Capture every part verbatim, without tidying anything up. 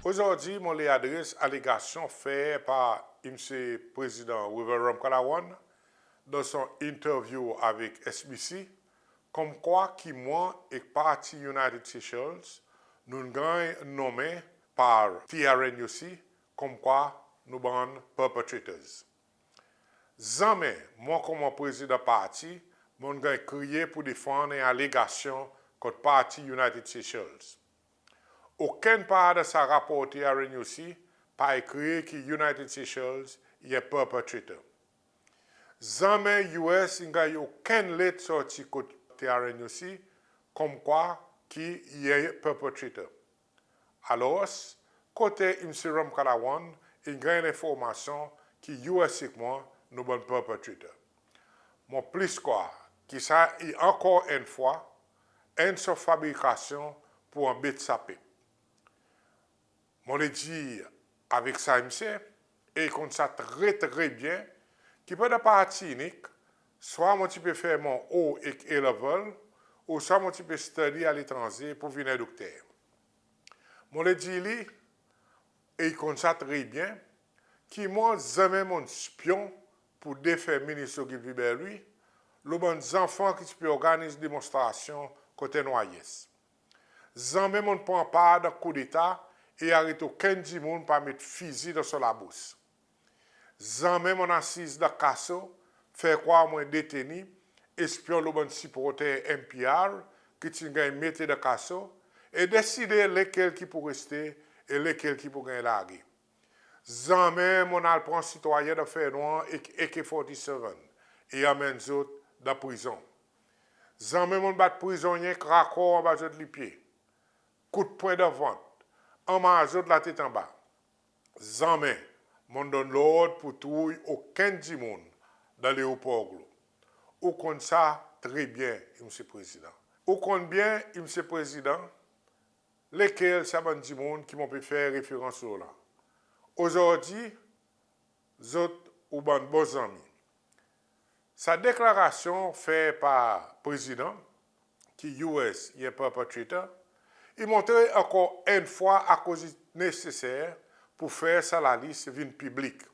Ozordi mon le adres alegasyon fer par Msye Prezidan Wavel Ramkalawan dan son interview avek S B C, konmkwa ki mwan ek parti United Seychelles nou'n ganny nonmen par T R N U C konmkwa nou bann perpetrators. Zanmen mwan konman prezidan parti mon'n ganny kriye pour defann en alegasyon kont parti United Seychelles. Okenn par dan sa rapor T R N U C pa ekrir ki United Seychelles i en perpetrator. Zanmen U S in ganny okenn let sorti kot T R N U C konmkwa ki i en perpetrator. Alors, kote Msye Ramkalawan in ganny lenformasyon ki U S ek mwan nou bann perpetrator? Mon plis krwar ki sa i ankor enn fwa enn sort fabrikasyon pour anbet sa pep. Mon le dir avek sa msye, e i konn sa tre tre byen, ki pandan parti inik, swa mon ti pe fer mon O ek A level, ouswa mon ti pe study aletranze pour vin en dokter. Mon le dir li, e i konn sa tre byen, ki mwan zanmen mon'n spyon pour defen Minis Ogilvie Berlhuis lo bann zanfan ki ti pe organiz demonstrasyon kot N Y S. Zanmen mon'n pran par dan koudeta e aret okenn dimoun pa met fizi dan son labous. Zanmen mon'n asiz dan kaso, fer krwar mwan deteni, espyon lo bann siporter M P R ki ti'n ganny mete dan kaso, e deside lekel ki pou reste e lekel ki pou ganny large. Zanmen mon'n al pran sitwayen dan fernwanr ek A K forty-seven e anmenn zot dan prizon. Zanmen mon'n bat prizonnyen krakor anba zot lipye, kout pwen dan vant, anmar zot latet anba. Zanmen mon'n donn lord pour touy okenn dimoun dan Leopor Glo. Ou konn sa tre byen, Msye Prezidan. Ou konn byen, Msye Prezidan, lekel sa bann dimoun ki mon pe fer referans lo la. Ozordi, zot ou bann bon zanmi. Sa deklarasyon fer par Prezidan ki U S i en perpetrator, i montre ankor enn fwa akoz i neseser pour fer sa lalis vin piblik.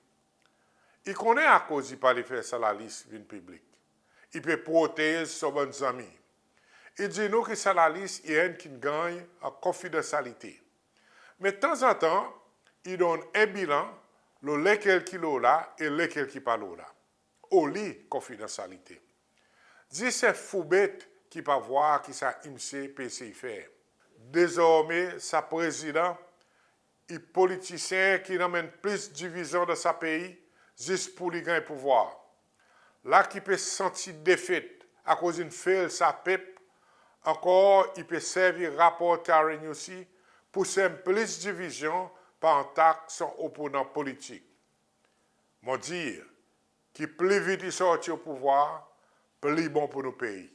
I konnen akoz i pa le fer sa lalis vin piblik. I pe protez son bann zanmi. I dir nou ki sa lalis i enn ki'n ganny an konfidansyalite. Me tanzantan, i donn en bilan lo lekel ki lo la e lekel ki pa lo la. Oli konfidansyalite? Zis en fou bet ki pa vwar ki sa msye pe esey fer. Dezormen sa prezidan i politisyen ki'n anmenn plis divizyon dan sa pei zis pour li ganny pouvwar. La ki pe santi defet akoz in fel sa pep, ankor i pe servi rapor T R N U C pour semen plis divizyon par atak son oponan politik. Mon dir, ki pli vit i sorti o pouvwar, pli bon pour nou pei.